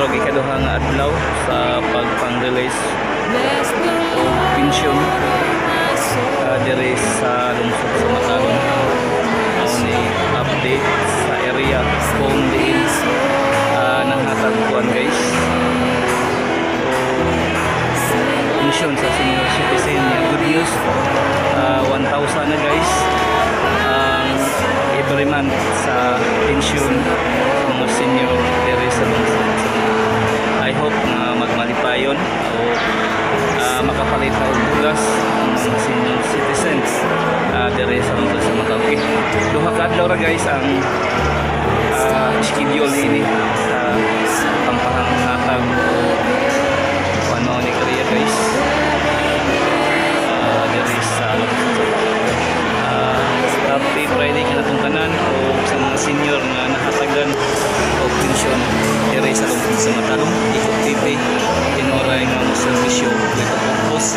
Og ikaduha nga adlaw sa pagpang-release Bless the og pensyon my soul. Diri sa lungsod sa Matalom. Mao ni update sa area kung diin nanghatag kuan, guys, o pensyon sa senior citizen. Good news, 1,000 na, guys, ang every month sa pensyon sa mga senior diri sa lungsod sa Matalom. I hope nga magmalipayon o makapalit na og bugas ang mga senior citizens diri sa lungsod sa Matalom. Okay. Duha ka adlaw ra, guys, ang schedule ini sa pampanghatag o ano ni Korea, guys, diri sa lungsod sa Matalom. Happy Friday kanatong tanan o sa mga senior nga nahatagan og pensyon diri sa lungsod sa Matalom. Ikot TV, tinuray nga mo serbisyo with a purpose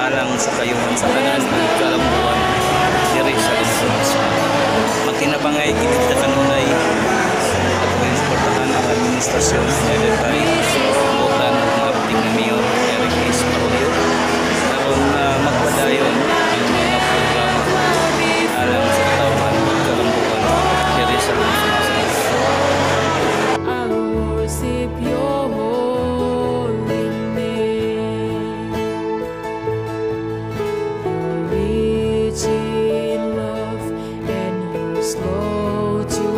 alang sa kayuhan sa tanan ug kalambuan diri sa lungsod sa Matalom. Magtinabangay kita kanunay atong suportahan ang administrasyon led by Butan ug mga nga Mayor Eric S. Baroyo aron magpadayon ang mga programa alang sa katawhan ug kalambuan diri sa lungsod sa Matalom. I'll worship your holy name. You're rich in love and you're slow to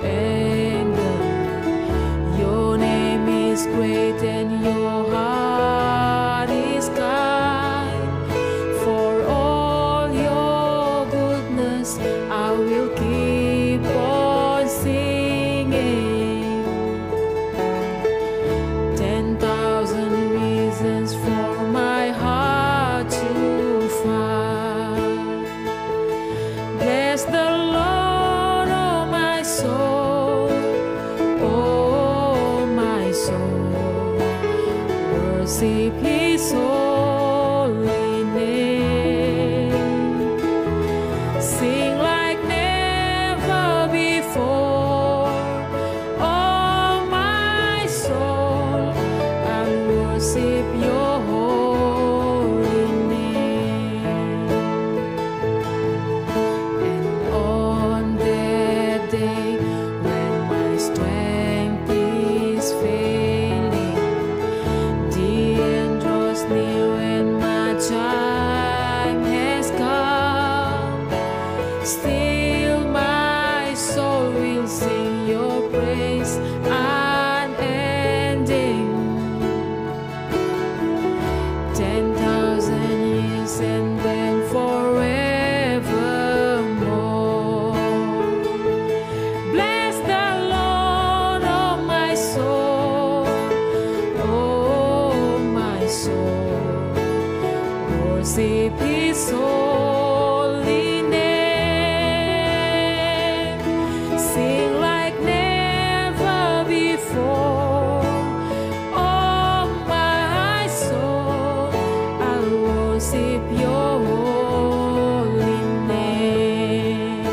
anger. Your name is great and your heart is kind. For all your goodness, I will keep on singing. 10,000 reasons for my heart to find. Bless the Lord, oh my soul, oh my soul. Worship His holy name. Sing like never before. Oh, my soul, I worship your holy name. And on that day when my strength is failing, the end draws near and my time has come. Still, my soul will sing your praise unending. 10,000 years and then forevermore. Bless the Lord, oh my soul, oh my soul. Worship His holy name. Sing like never before. Oh, my soul, I'll worship your holy name.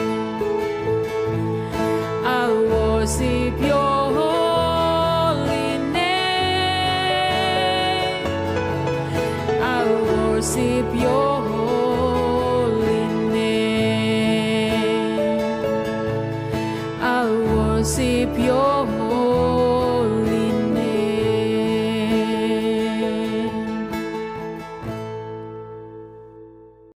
I'll worship your holy name. I'll worship your holy name. I'll worship your